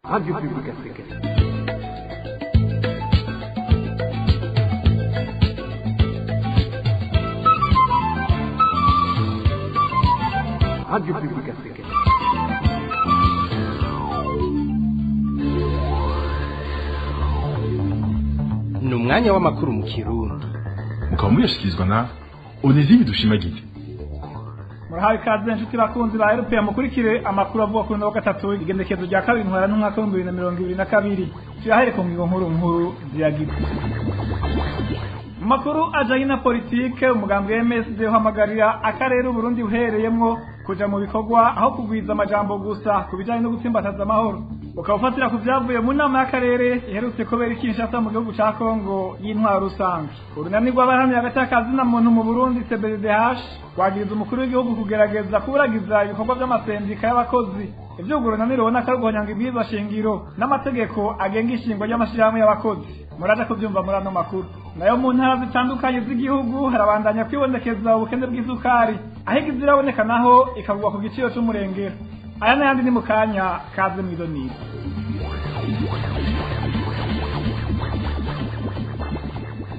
Radio Publique Africaine. Radio Publique Africaine. Ni umwanya w'amakuru mu Kirundi. Mukaba muyashyikirizwa na Onesime Dushimagize. Murahawe ikaze, inshuti bakunzi ba RPA, mukurikire amakuru avuga kuri wa gatatu, igendekezo rya 2 ntwara n'umwaka w'2022. Tuyahere ku ngingo nkuru nkuru ziyagize. Mu makuru ajanye na politike, umugambi wa MSD uhamagarira akarere Uburundi buhereyemwo kuja mu bikorwa aho kugwiza amajambo gusa ku bijanye no gutsimbataza amahoro, ukaba ufatira ku vyavuye mu nama y'akarere iherutse kubera i Kinshasa mu gihugu ca Kongo y'intwaro rusange. Urunani rw'abahamya agatakazi na muntu mu Burundi, CBDH, rwagiriza umukuru w'igihugu kugerageza kuburagiza ibikorwa vy'amasendika y'abakozi. Ivyo urwo runani rubona ko ari uguhonyanga ibwirizwa shingiro n'amategeko agenga ishingwa ry'amashirahamwe y'abakozi. Muraja kuvyumva muri ano makuru. Nayo mu ntara zitandukanye z'igihugu harabandanya kwibonekeza ubukene bw'isukari, aho igize iraboneka naho ikagurwa ku giciro c'umurengera. Aya n'ayandi ni mu kanya. Kaze mw'idonido.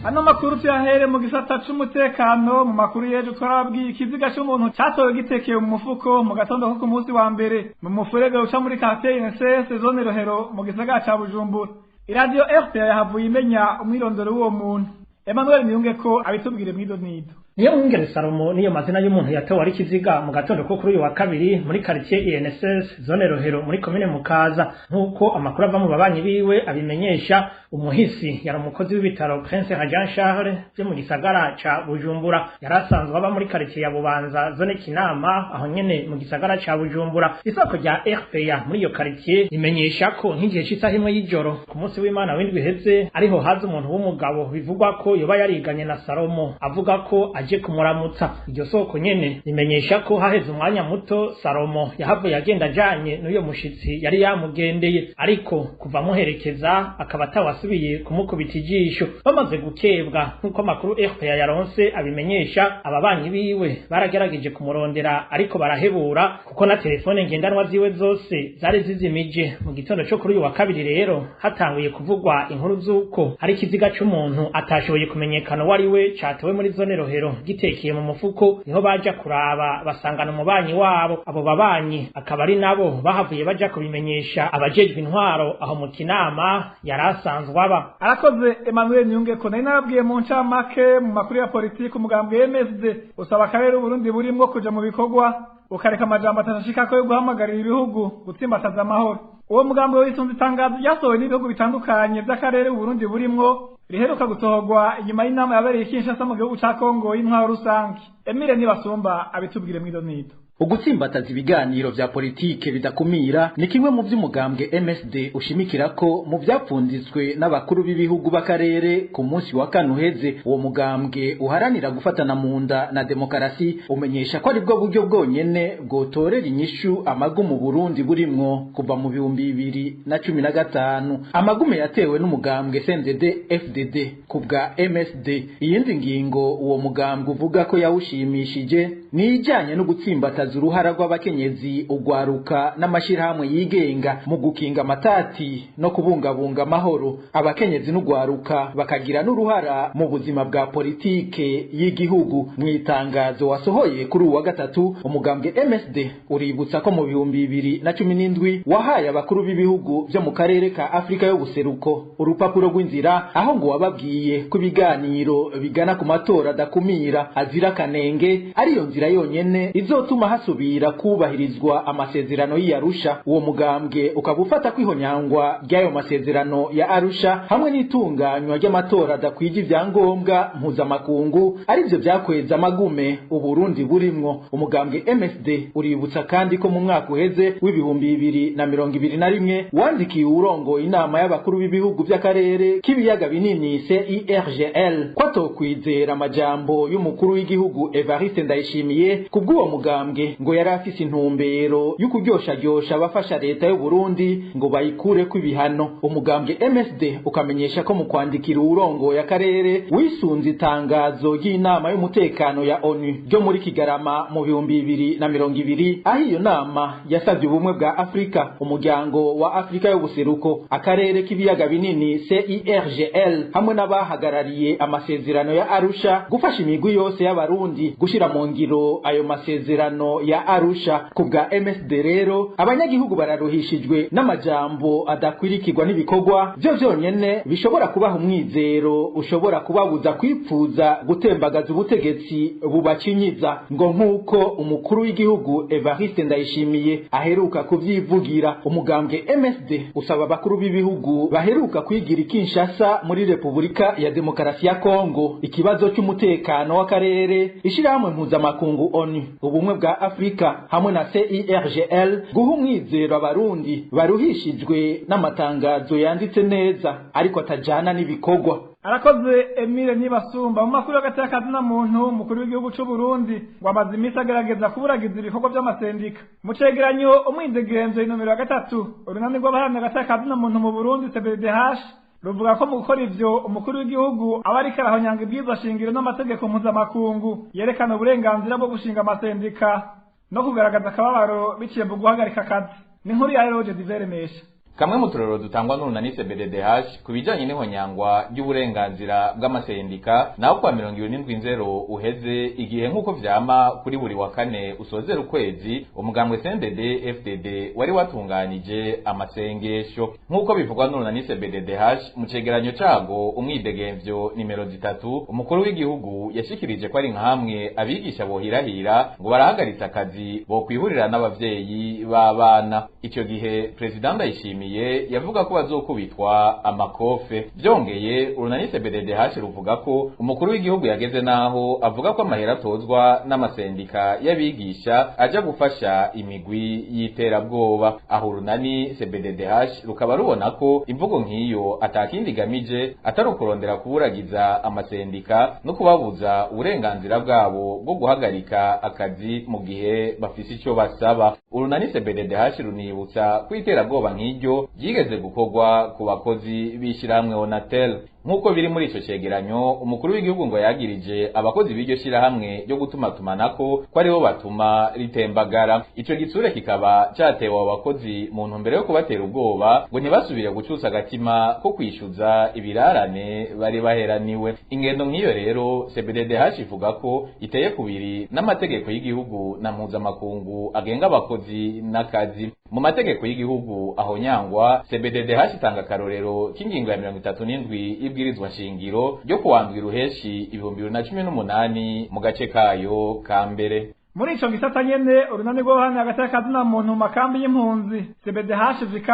Ano makuru tuyahere mu gisata c'umutekano. Mu makuru y'ejo twarababwiye ikiziga c'umuntu catowe gitekeye mu mufuko mu gatondo ko ku munsi wa mbere mu mufurege uca muri quartier INSS, zone Rohero, mu gisagara ca Bujumbura. Iradiyo RPA yahavuye imenya umwirondoro w'uwo muntu. Emmanuel Niyunge ko abitubwire mw'idonido. Niyo Mwungere Salomo niyo mazina y'umuntu yatowe ari kiziga mu gatondo ko kuri uyu wa kabiri muri quartier INSS, zone Rohero, muri komine Mukaza. Nk'uko amakuru ava mu babanyi biwe abimenyesha, umuhisi yari umukozi w'ibitaro Prince Jean Charles byo mu gisagara ca Bujumbura. Yari asanzwe aba muri quartier ya Bubanza, zone Kinama, aho nyene mu gisagara ca Bujumbura. Isoko rya RPA muri iyo quartier rimenyesha ko nk'igihe c'isaha 1 y'ijoro ku munsi w'Imana w'indwi iheze ariho haza umuntu w'umugabo bivugwa ko yoba yariganye na Salomo, avuga ko aje kumuramutsa. Iryo soko nyene rimenyesha ko haheze umwanya muto Salomo yahavuye agenda ajanye n'uyo mushitsi yari yamugendeye, ariko kuva amuherekeza akaba atawasubiye kumukubita ijisho. Bamaze gukebwa, nk'uko amakuru RPA yaronse abimenyesha, ababanyi biwe baragerageje kumurondera ariko barahebura, kuko na telefone ngendanwa ziwe zose zari zizimije. Mu gitondo co kuri uyu wa kabiri rero hatanguye kuvugwa inkuru z'uko hari ikiziga c'umuntu atashoboye kumenyekana uwo ari we catowe muri zone Rohero gitekeye mu mufuko. Niho baja kuraba basangana umubanyi wabo. Abo babanyi akaba ari nabo bahavuye baja kubimenyesha abajejwe intwaro aho mu Kinama yari asanzwe aba. Arakoze Emmanuel Niyunge ko. Nari narabwiye mu ncamake mu makuru ya politiki, umugambi MSD usaba akarere Uburundi burimwo kuja mu bikorwa, ukareka amajambo atashikako yo guhamagarira ibihugu gutsimbataza amahoro. Uwo mugambi wisunze itangazo ryasohowe n'ibihugu bitandukanye vy'akarere Uburundi burimwo, riheruka gusohorwa inyuma y'inama yabereye i Kinshasa mu gihugu ca Kongo y'intwaro rusange. Emile Nibasumba abitubwire mw'idonido. Ugutsimbataza ibiganiro vya politike bidakumira ni kimwe mu vy'umugambwe MSD ushimikira ko mu vyapfunditswe n'abakuru b'ibihugu b'akarere ku munsi wa kane uheze. Uwo mugambwe uharanira gufatana mu nda na demokarasi umenyesha ko aribwo buryo bwonyene bwotorera inyishu amagumu Burundi burimwo kuva mu 2015, amagume yatewe n'umugambwe CNDD FDD. Ku bwa MSD, iyindi ngingo uwo mugambwe uvuga ko yawushimishije ni ijanye no gutsimbataza uruhara rw'abakenyezi, ugwaruka n'amashirahamwe yigenga mu gukinga amatati no kubungabunga amahoro. Abakenyezi n'ugwaruka bakagira n'uruhara mu buzima bwa politike y'igihugu. Mu itangazo wasohoye kuri uwa gatatu, umugambwe MSD uributsa ko mu 2017 wahaye abakuru b'ibihugu vyo mu karere ka Afrika y'ubuseruko urupapuro rw'inzira, aho ngo wababwiye ko ibiganiro bigana ku matora adakumira azira kanenge ariyo nzira yonyene izotuma hasubira kubahirizwa amasezerano y'Arusha. Uwo mugambwe ukaba ufata kwihonyangwa ry'ayo masezerano ya Arusha hamwe n'itunganywa ry'amatora adakwije ivyangombwa mpuzamakungu arivyo vyakweza amagume Uburundi burimwo. Umugambwe MSD uributsa kandi ko mu mwaka uheze w'2021 wandikiye uwurongoye inama y'abakuru b'ibihugu vy'akarere k'ibiyaga binini, CIRGL, ko atokwizera amajambo y'umukuru w'igihugu Evariste Ndayishimiye. Kubw'uwo mugambwe, nawe ngo yari afise intumbero y'ukuryosharyosha abafasha leta y'u Burundi ngo bayikureko ibihano. Umugambwe MSD ukamenyesha ko mu kwandikira uwurongoye akarere wisunze itangazo ry'inama y'umutekano ya ONU ryo muri Kigarama mu 2020, aho iyo nama yasavye ubumwe bwa Afrika, umuryango wa Afrika y'ubuseruko, akarere k'ibiyaga binini CIRGL hamwe n'abahagarariye amasezerano ya Arusha gufasha imigwi yose y'abarundi gushira mu ngiro ayo masezerano ya Arusha. Ku bwa MSD rero, abanyagihugu bararuhishijwe n'amajambo adakwirikirwa n'ibikorwa vyo vyonyene bishobora kubaha umwizero ushobora kubabuza kwipfuza gutembagaza ubutegetsi bubacinyiza, ngo nk'uko umukuru w'igihugu Evariste Ndayishimiye aheruka kuvyivugira. Umugambwe MSD usaba abakuru b'ibihugu baheruka kwigira Kinshasa muri Repubulika ya Demokarasi ya Kongo ikibazo cy'umutekano w'akarere, ishirahamwe mpuzamakungu ONU, ubumwe bwa Afrika hamwe na CIRGL guha umwizero abarundi baruhishijwe n'amatangazo yanditse neza ariko atajana n'ibikorwa. Arakoze Emile Nibasumba. Mu makuru y'agateka kazina muntu, mukuru w'igihugu c'u Burundi ngo amaze iminsi agerageza kuburagiza ibikorwa vy'amasendika. Mu cegeranyo umwidegemvyo inomero ya 3, urunani rw'abaharanira agateka kazina muntu mu Burundi CBDH ruvuga ko mu gukora ivyo umukuru w'igihugu aba ariko arahonyanga ibwirizwa shingiro n'amategeko mpuzamakungu yerekana uburenganzira bwo gushinga amasendika no kugaragaza akababaro biciye mu guhagarika akazi. Ni inkuru ya Eroge Diveremesha. Kamwe mu turero dutangwa n'urunani CBDDH ku bijanye n'ihonyangwa ry'uburenganzira bw'amasendika, naho kuwa 27 Nzero uheze, igihe nk'uko vyama kuri buri wa kane usozera ukwezi, umugambwe CNDD FDD wari watunganije amasengesho. Nk'uko bivugwa n'urunani CBDDH mu cegeranyo cago umwidegemvyo nimero 3, umukuru w'igihugu yashikirije ko ari nkamwe abigisha bohirahira ngo barahagaritse akazi bokwihurira n'abavyeyi b'abana. Ico gihe President Ndayishimiye yavuga ko bazokubitwa amakofe. Byongeye, urunani CBDDH ruvuga ko umukuru w'igihugu yageze naho avuga ko amahera atozwa n'amasendika y'abigisha aja gufasha imigwi y'iterabwoba. Aho urunani CBDDH rukaba rubona ko imvugo nk'iyo atakindi igamije atari ukurondera kuburagiza amasendika no kubabuza uburenganzira bwabo bwo guhagarika akazi mu gihe bafise ico basaba. Urunani CBDDH runibutsa ko iterabwoba nk'iryo ryigeze gukorwa ku bakozi b'ishirahamwe Onatel. Nk'uko biri muri ico cegeranyo, umukuru w'igihugu ngo yagirije abakozi b'iryo shirahamwe ryo gutumatumanako ko aribo batuma ritembagara. Ico gitsure kikaba catewe abo bakozi mu ntumbero yo kubatera ubwoba ngo ntibasubire gucutsa agatima ko kwishuza ibirarane bari baheraniwe. Ingendo nk'iyo rero CBDDH ivuga ko iteye kubiri n'amategeko y'igihugu na mpuzamakungu agenga abakozi n'akazi. Mu mategeko y'igihugu ahonyangwa, CBDDH itanga akarorero k'ingingo ya 37 y'ibwirizwa nshingiro ryo kuwa Ruheshi 2018 mu gace kayo ka mbere. Muri ico gisata nyene, urunani rw'abaharanira agateka kazina muntu mu makambi y'impunzi CBDH VK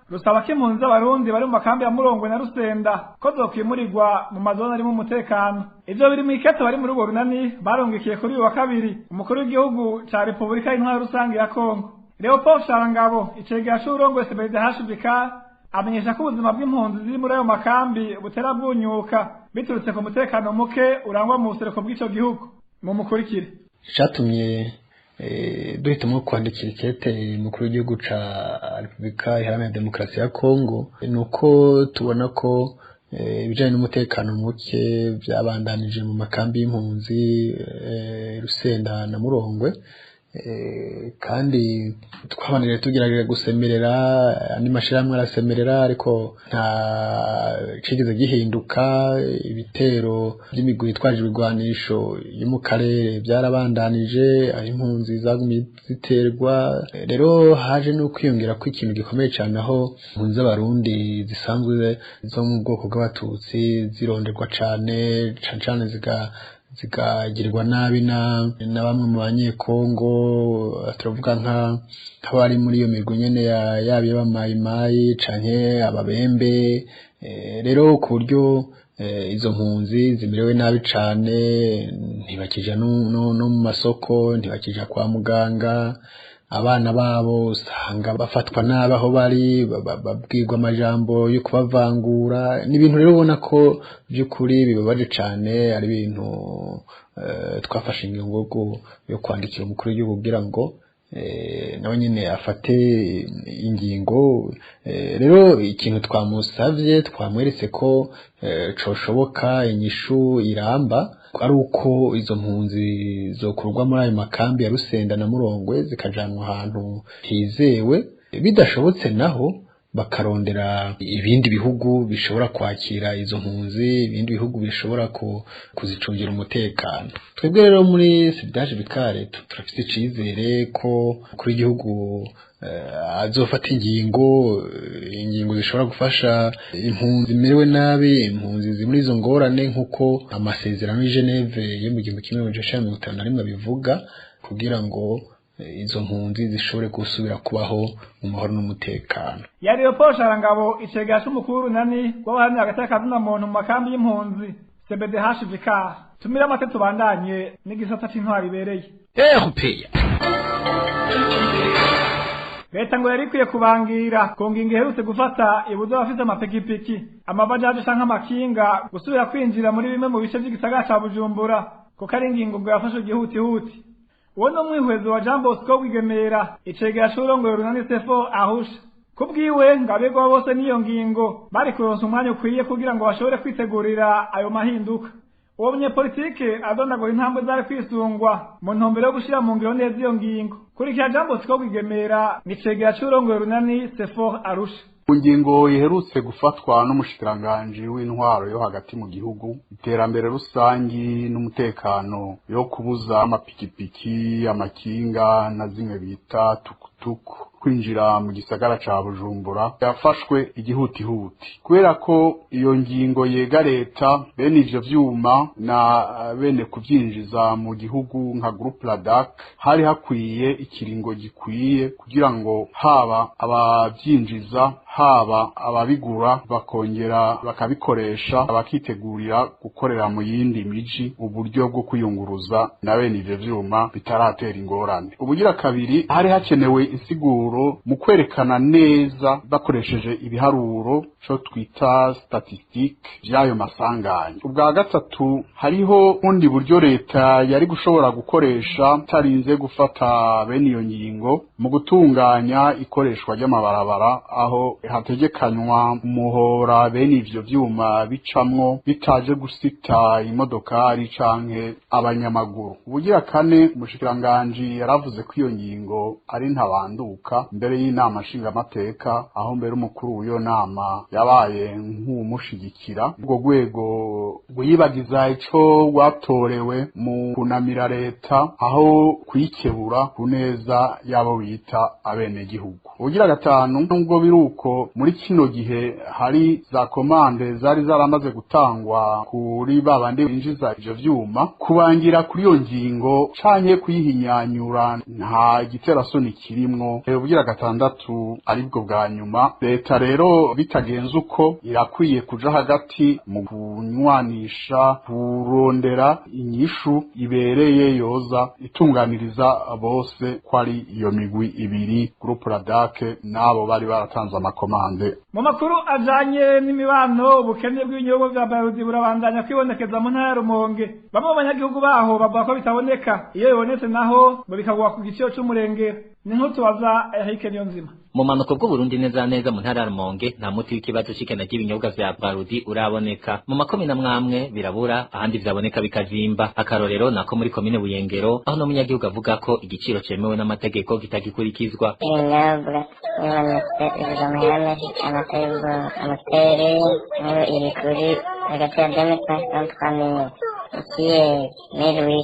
rusaba ko impunzi z'abarundi bari mu makambi ya Murongwe na Rusenda ko zokwimurirwa mu mazone arimo umutekano. Ivyo biri mw'ikete bari muri urwo runani barungikiye kuri uyu wa kabiri umukuru w'igihugu ca Repubulika y'Intwaro Rusange ya Kongo. Leopold Sharangabo, icegera c'uwurongoye CBDH VK, amenyesha ko ubuzima bw'impunzi ziri muri ayo makambi butera bwunyuka biturutse ku mutekano muke urangwa mu buseruko bw'ico gihugu. Mumukurikire. Icatumye duhitamwo kwandikira ikete umukuru w'igihugu ca Repubulika Iharanira Demokarasi ya Kongo nuko tubona ko ibijanye n'umutekano muke vyabandanije mu makambi y'impunzi Rusenda na Murongwe, kandi twabanire tugerageza gusemerera, andi mashirahamwe arasemerera, ariko nta cigeze gihinduka. Ibitero by'imigwi yitwaje ibigwanisho yo mu karere byarabandanije, aho impunzi zagumye ziterwa. Rero haje no kwiyongera ko ikintu gikomeye cyane, aho impunzi z'abarundi zisanzwe zo mu bwoko bw'abatutsi zironderwa cane cane cane, zikagirirwa nabi na bamwe mu banyekongo. Turavuga nk'abari muri iyo mirwi nyene yaba iy'abamayimayi canke ababembe. Rero ku buryo izo mpunzi zimerewe nabi cane, ntibakija no mu masoko, ntibakija kwa muganga. Abana babo usanga bafatwa nabi aho bari, babwirwa amajambo yo kubavangura. Ni ibintu rero ubona ko by'ukuri bibabaje cane, ari ibintu twafashe ingingo yo kwandikira umukuru w'igihugu kugira ngo nawe nyine afate ingingo. Rero ikintu twamusavye, twamweretse ko coshoboka inyishu iramba ari uko izo mpunzi zokurwa muri ayo makambi ya Rusenda na Murongwe zikajanwa ahantu hizewe. Bidashobotse naho bakarondera ibindi bihugu bishobora kwakira izo mpunzi, ibindi bihugu bishobora kuzicungira umutekano. Twebwe rero muri Sidaje Bikare turafite icizere ko kuri igihugu azofata ingingo zishobora gufasha impunzi zimerewe nabi, impunzi ziri muri izo ngorane, nk'uko amasezerano y'i Geneve yo mu 1951 abivuga, kugira ngo izo mpunzi zishobore gusubira kubaho mu mahoro n'umutekano. Yari Paul Sharangabo, icegera c'umukuru w'urunani rw'abaharanira agateka ka muntu mu makambi y'impunzi CBDHVK. Tumire amate tubandanye n'igisata c'intwaro ibereye. RPA. Leta ngo yari ikwiye kubangira ku ngingo iherutse gufata ibuza abafite amapikipiki, amabajaji canke amakinga gusubira kwinjira muri bimwe mu bice vy'igisagara ca Bujumbura, kuko ari ingingo ngo yafashwe igihutihuti. Uwo ni umwihwezo wa Jean Bosco Rwigemera, icegera c'uwurongoye urunani Sefo Arusha. Kubwiwe ngo abegwa bose n'iyo ngingo bari kuronsa umwanya ukwiye kugira ngo bashobore kwitegurira ayo mahinduka. Uwo munyepolitike adondagura intambwe zari kwisungwa mu ntumbero yo gushira mu ngiro neza iyo ngingo. Kurikira Jean Bosco Rwigemera, ni icegera c'uwurongoye urunani Sefo Arusha. Ku ngingo iherutse gufatwa n'umushikiranganji w'intwaro yo hagati mu gihugu, iterambere rusangi n'umutekano, yo kubuza amapikipiki, amakinga na zimwe bita tukutuku kwinjira mu gisagara ca Bujumbura, yafashwe igihutihuti kubera ko iyo ngingo yega leta, bene ivyo vyuma na bene kuvyinjiza mu gihugu nka Groupe Ladac, hari hakwiye ikiringo gikwiye kugira ngo haba abavyinjiza, haba ababigura, bakongera bakabikoresha, bakitegurira gukorera mu yindi miji uburyo bwo kwiyunguruza na bene ivyo vyuma bitaratera ingorane. Ubugira kabiri, hari hakenewe insiguro mu kwerekana neza bakoresheje ibiharuro, co twita statistique, vy'ayo masanganya. Ubwa gatatu, hariho ubundi buryo leta yari gushobora gukoresha itarinze gufata bene iyo ngingo mu gutunganya ikoreshwa ry'amabarabara, aho hategekanywa umuhora bene ivyo vyuma bicamwo bitaje gusita imodokari canke abanyamaguru. Ubugira kane, umushikiranganji yaravuze ko iyo ngingo ari ntabanduka mbere y'inama nshingamateka, aho mbere umukuru w'iyo nama yabaye nk'umushigikira. Ubwo rwego rwibagiza ico rwatorewe mu kunamira leta aho kuyikebura ku neza y'abo bita abenegihugu. Ubugira gatanu, nubwo biruko muri kino gihe hari za komande zari zaramaze gutangwa kuri babandi binjiza ivyo vyuma, kubangira kuri iyo ngingo canke kuyihinyanyura nta giterasoni kirimwo. Ubugira gatandatu, aribwo bwa nyuma, leta rero bitagenze uko irakwiye kuja hagati mu kunywanisha, kurondera inyishu ibereye yoza itunganiriza bose, ko ari iyo migwi ibiri, Groupe Ladac n'abo bari baratanze amakomande. Mu makuru ajanye n'imibano, ubukene bw'ibinyobwa vya Brarudi burabandanya kwibonekeza mu ntara ya Rumonge. Bamwe mu banyagihugu baho bavuga ko bitaboneka, iyo bibonetse naho ngo bikagwa ku giciro c'umurengera. Ni nkuru tubaza Eric Niyonzima. Mu manuko bw'Uburundi, neza neza mu ntara ya Rumonge, nta muti w'ikibazo c'ikena ry'ibinyobwa vya Brarudi uraboneka. Mu makomine amwamwe birabura, ahandi vyaboneka bikazimba. Akarorero nako muri komine Buyengero, aho n'umunyagihugu avuga ko igiciro cemewe n'amategeko kitagikurikizwa. Ibinyobwa bimanutse biva amahera menshi, amata Amstel niyo iri kuri hagati ya 2530 ikiyeri mille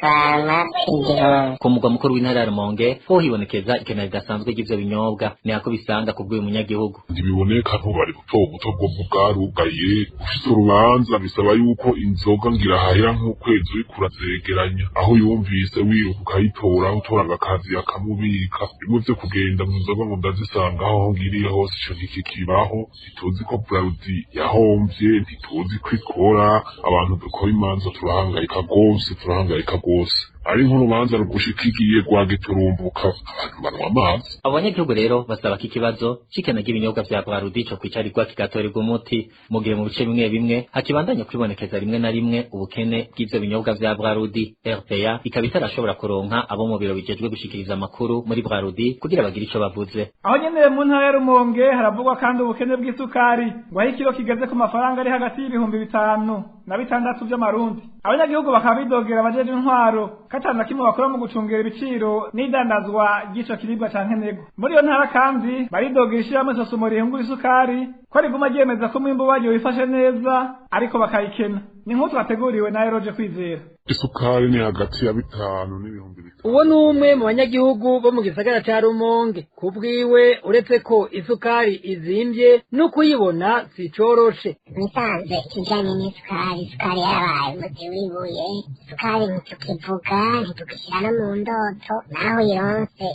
fanta 1000. Ku mugwa mukuru w'intara ya Rumonge ho hibonekeza ikena ridasanzwe ry'ivyo binyobwa, ni hako bisanga ku bw'uyu munyagihugu. Ntibiboneka, ntubari buto buto bwo bwarugaye. Ufise urubanza bisaba yuko inzoga ngira hahera nk'ukwezi uriko urazegeranya, aho yumvise wiruka ukayitora, utora agakazi akamubika. Bimwe vyo kugenda mu nzoga ngo ndazisanga aho ngiriye hose, ico ntikikibaho. Ntituzi ko Brarudi yahomvye, ntituzi ko ikora. Abantu dukora imanza turahangayika gose, turahangayika gose. Ari nk'urubanza rugushikiye rwagiturumbuka, abantu banywa amazi. Abo banyagihugu rero basaba ko ikibazo c'ikena ry'ibinyobwa vya Brarudi co kwicarirwa kigatorerwa umuti, mu gihe mu bice bimwe bimwe hakibandanya kwibonekeza rimwe na rimwe ubukene bw'ivyo binyobwa vya Brarudi. RPA ikaba itarashobora kuronka abo mu biro bijejwe gushikiriza amakuru muri Brarudi kugira bagire ico bavuze. Aho nyene mu ntara ya Rumonge haravugwa kandi ubukene bw'isukari, ngo aho ikiro kigeze ku mafaranga ari hagati y'5,000 na 6,000 by'amarundi. Abanyagihugu bakaba bidogera abajeje intwaro katana kimwe bakora mu gucungera ibiciro n'idandazwa ry'ico kiribwa ca nkenerwa. Muri iyo ntara kandi baridogera ishirahamwe Sosumo rihingura isukari ko riguma ryemeza ko umwimbu waryo wifashe neza, ariko bakayikena. Ni nk'uko twateguriwe na Eroje Kwizera. Isukari ni hagati ya 5 n'ibihumbi 5. Uwo ni umwe mu banyagihugu bo mu gisagara ca Rumonge. Kubwiwe, uretse ko isukari izimbye, no kuyibona sicoroshe. Nisanze ikijanye n'isukari, isukari yarabaye umuzi w'ibuye. Isukari ntitukivuga, ntitukishyira no mu ndoto. Naho uyironse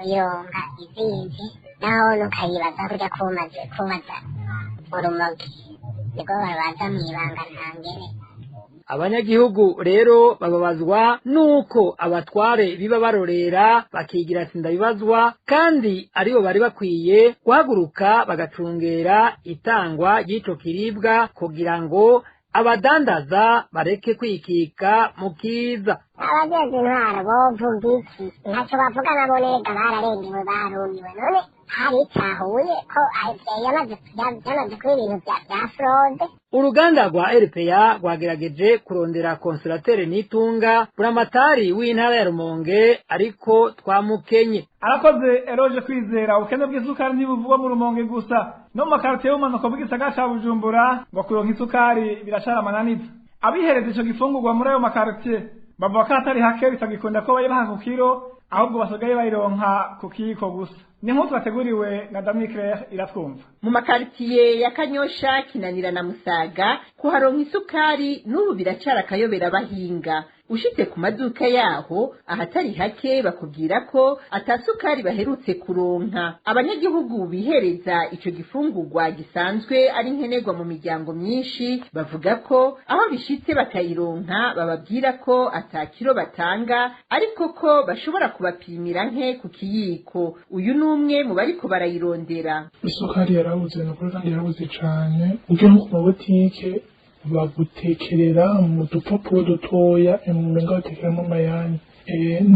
uyironka izinze, naho nukayibaza kurya kumaze kubaza urumogi, nibwo babaza mw'ibanga ntangere. Abanyagihugu rero bababazwa nuko abatware biba barorera bakigira sindabibazwa, kandi aribo bari bakwiye guhaguruka bagacungera itangwa ry'ico kiribwa kugira ngo abadandaza bareke kwikika mu kiza. Abajejwe intwaro bovuga iki? Ntacyo bavuga nabo nega, bararengewe, barumiwe. None hari itahuye ko yamaze kuba ibintu vya fraude. Uruganda rwa RPA rwagerageje kurondera Consolateur Nitunga, buramatari w'intara ya Rumonge, ariko twamukenye. Arakoze Eroje Kwizera. Ubukene bw'isukari ntibuvugwa mu Rumonge gusa, no mu makartiye y'ubumanuko bw'igisagara ca Bujumbura ngo kuronka isukari biracara amananiza. Abihereza ico gifungurwa muri ayo makartiye bavuga ko atari hake bitagikunda ko bayibaha ku kiro, ahubwo basigaye bayironka ku kiyiko gusa. Ni nk'uko twateguriwe na Dami Claire Iratwumva. Mu makartiye ya Kanyosha, Kinanira na Musaga, kuharonka isukari n'ubu biracara akayobera abahinga. Ushitse ku maduka yaho ahatari hake bakubwira ko atasukari baherutse kuronka. Abanyagihugu bihereza ico gifungurwa gisanzwe ari nkenerwa mu miryango myinshi bavuga ko aho bishitse bakayironka bababwira ko atakiro batanga, ariko ko bashobora kubapimira nke ku kiyiko. Uyu ni umwe mu bariko barayirondera. Isukari yarabuze, nukuri, kandi yarabuze cane. Ugiye nko ku mabutike bagutekerera mu dupapuro dutoya, umenga batekeramo amayanyu.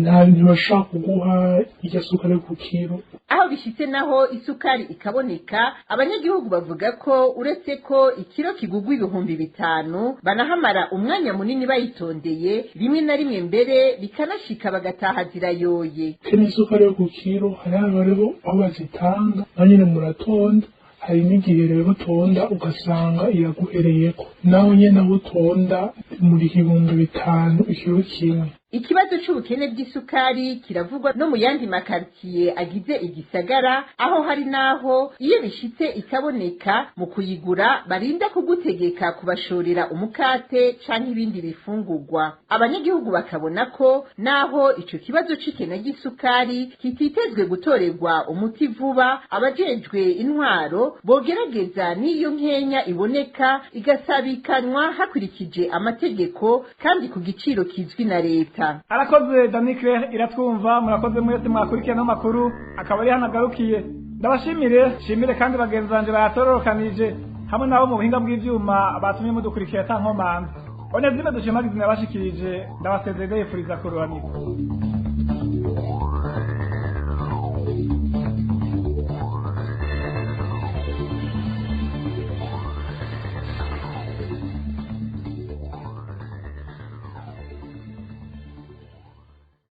Nta ntibashobora kuguha irya sukari ku kiro. Aho bishitse naho isukari ikaboneka, abanyagihugu bavuga ko uretse ko ikiro kigugwa 5,000, banahamara umwanya munini bayitondeye, rimwe na rimwe mbere bikanashika bagataha zirayoye. Kene isukari yo ku kiro hariho aho bazitanga, naho nyene muratonda. Hari n'igihe rero utonda ugasanga iraguhereyeko, naho nyene aho utonda muri 5,000 ikiro kimwe. Ikibazo c'ubukene bw'isukari kiravugwa no mu yandi makartiye agize igisagara, aho hari naho iyo bishitse ikaboneka, mu kuyigura barinda kugutegeka kubashorera umukate canke ibindi bifungurwa. Abanyagihugu bakabona ko naho ico kibazo c'ikena ry'isukari kititezwe gutorerwa umuti vuba, abajejwe intwaro bogerageza n'iyo nkenya iboneka igasabikanwa hakurikije amategeko kandi ku giciro kizwi na leta. Arakoze Dani Claire Iratwumva. Murakoze mwese mwakurikiye n'amakuru, akaba ari hano agarukiye. Ndabashimire, shimire kandi bagenzi banje bayatororokanije hamwe nabo mu buhinga bw'ivyuma batumye mudukurikira ata nkomanzi. Onezime Dushimagize nabashikirije, ndabasezeye ndabifuriza kururanirwa.